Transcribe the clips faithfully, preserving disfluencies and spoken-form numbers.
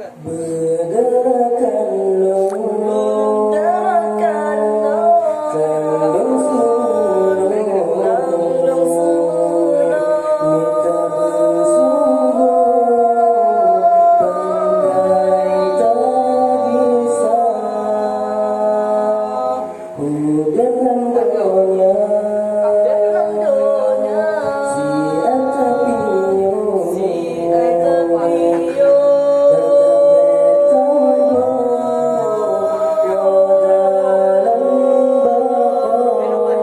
Beudarakan lôn, beudarakan lôn, tandong seumulon, tandong seumulon, mita beusumbo, panggai tagisa. Udeb lam donya, siat tapiôh, siat tapiôh, dan tapreh tanggong, dalam bak,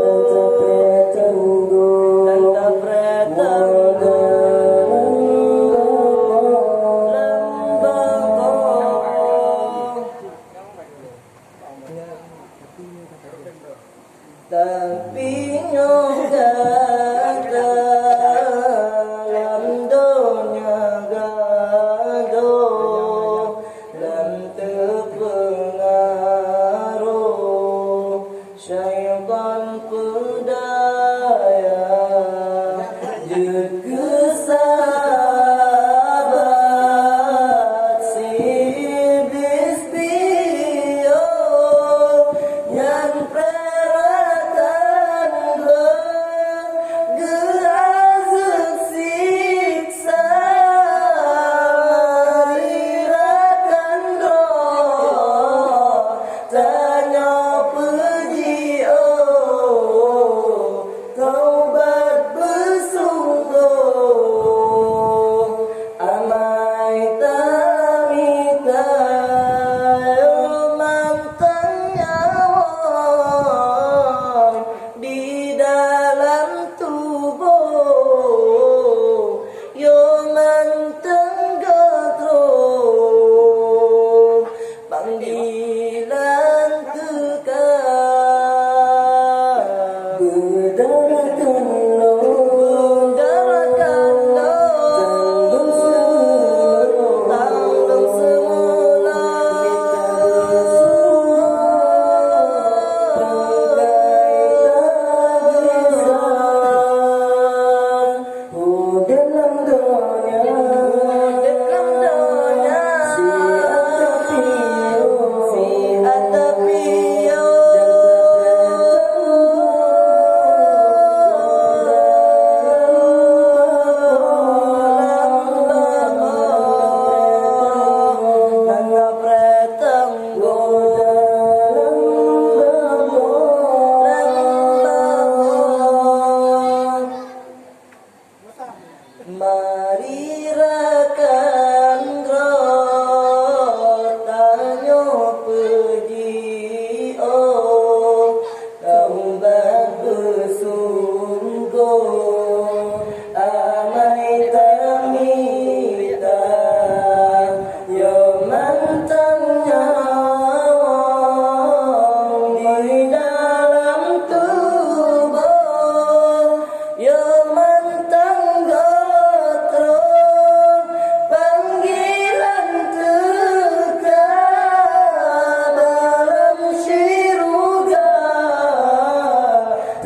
dan tapreh tanggong, dan tapreh tanggong, dalam bak. Tapi nyoe gata lam donya gadôh, lam teupeungaroh syaitan peudaya. Jeuet keu sabat si Iblih piôh, nyan preh rakan droe geuazeub siksa. Mari rakan droe tanyoe peujiôh, taubat beusunggoh, amai tamita, mantong nyawa di dalam tuboh, yo mantong geutroh. Panggilan teuka. Beudarakan lôn, beudarakan lôn, tandong seumulon, tandong seumulon, mita beusumbo, panggai tagisa. Udeb lam donya, udeb lam donya, siat tapiôh, siat tapiôh, dan tapreh tanggong, dan tapreh tanggong, dalam bak. Mari rakan droe tanyoe peujiôh, taubat beusunggoh, amai tamita, yo mantong nyawa di dalam tuboh. Yo mantong geutroh, panggilan teuka dalam syeuruga,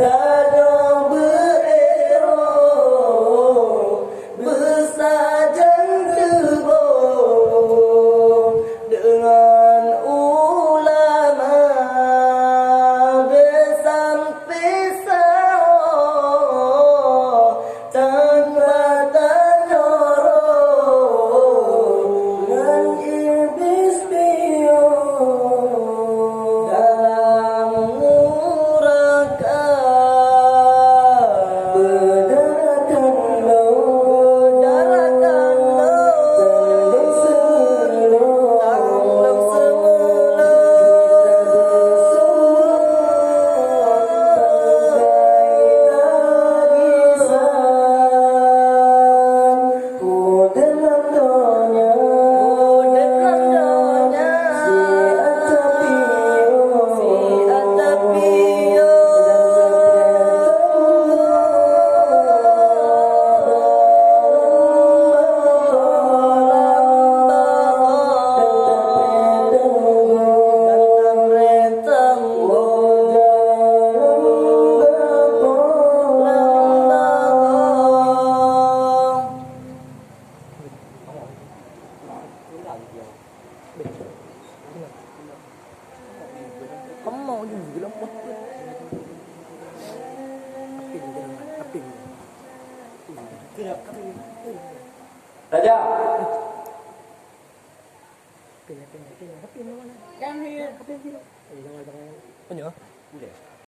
tanyoe beu-ék rôh, beusajan tuboh deungon ulama, beusampoe sahoe tanpa tanyoe rôh ngon Iblih piôh dalam nuraka. Beudarakan lôn, beudarakan lôn, tandong seumulon, tandong seumulon, mita beusumbo, panggai tagisa. Kamoe jih geulom boh peuet. Apin geulom, apin. Raja. Apin, apin, apin, apin mana? Kan dia. Apin sini. Eh, jangan, jangan. Punya? Boleh.